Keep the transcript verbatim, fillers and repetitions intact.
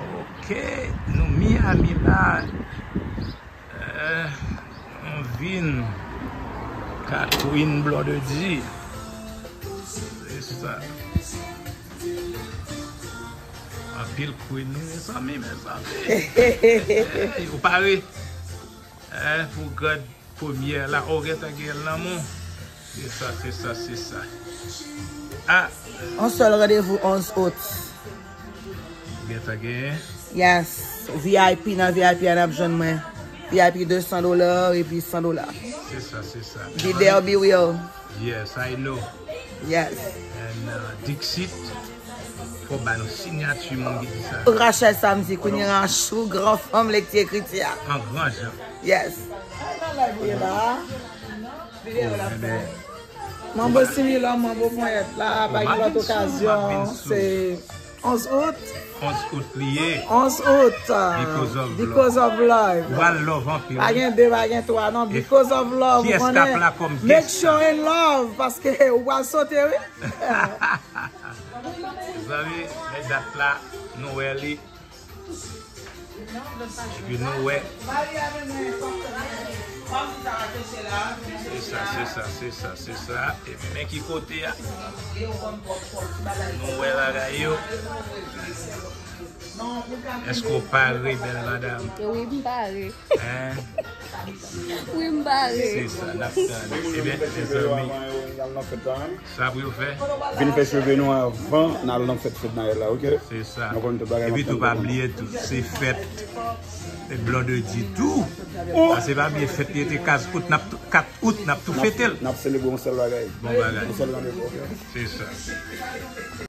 Ok, nou Miami la. Eh, nou vin Catherine Blondedy. Se sa. Anpil Queen, wi, mezanmi, mezanmi. Eh, ou pare? Eh, pou gad premyè la, o, gentan gen l nan men w. Se sa, se sa, se sa. Ah, yon sèl randevou onz out. Gentan gen. Yes. V I P, nan V I P a n ap jwenn mwen. V I P de san dola epi san dola. Se sa, se sa. Be there, be real. Yes, I know. Yes. And uh, Dixit, fò ba nou sinyati moun ki di sa. Rachel Samedi, Queen Rachou, gran fanm lekti ekriti a. An gran jan. Yes. Ay, nan live ou ye la. Videyo la fè. Manbo Similò, Manbo Ponyèt la, pa gen lòt okazyon, se onz out. Onz out li ye. Onz out. Because of love. Because of love. Ou pral love anpil. Pa gen de, pa gen twa, non. Because of love, ou konnen. Make sure and love, paske ou pral sote, wi. Zanmi, men dat la, nou wè li. Epi nou wè. Se sa, se sa, se sa, se sa. Epi men ki kote a. Nou wè bagay yo. Èske w pare, bèl madam? Wi, m pare. Hein? Wi, m pare. Se sa, n ap tann. Ebyen, mezanmi. Sa pou yo fè? Vin fè cheve nou anvan n al nan fèt Fednaelle la, oke? Se sa. Nou konn tout bagay. Epi tou, pa bliye tou, se fèt Blondedy tou. Paske pa bliye fèt li te kat out, n ap tou, kat out, n ap tou fete l. N ap selebre yon sèl bagay. Bon bagay. Yon sèl randevou, oke? Se sa.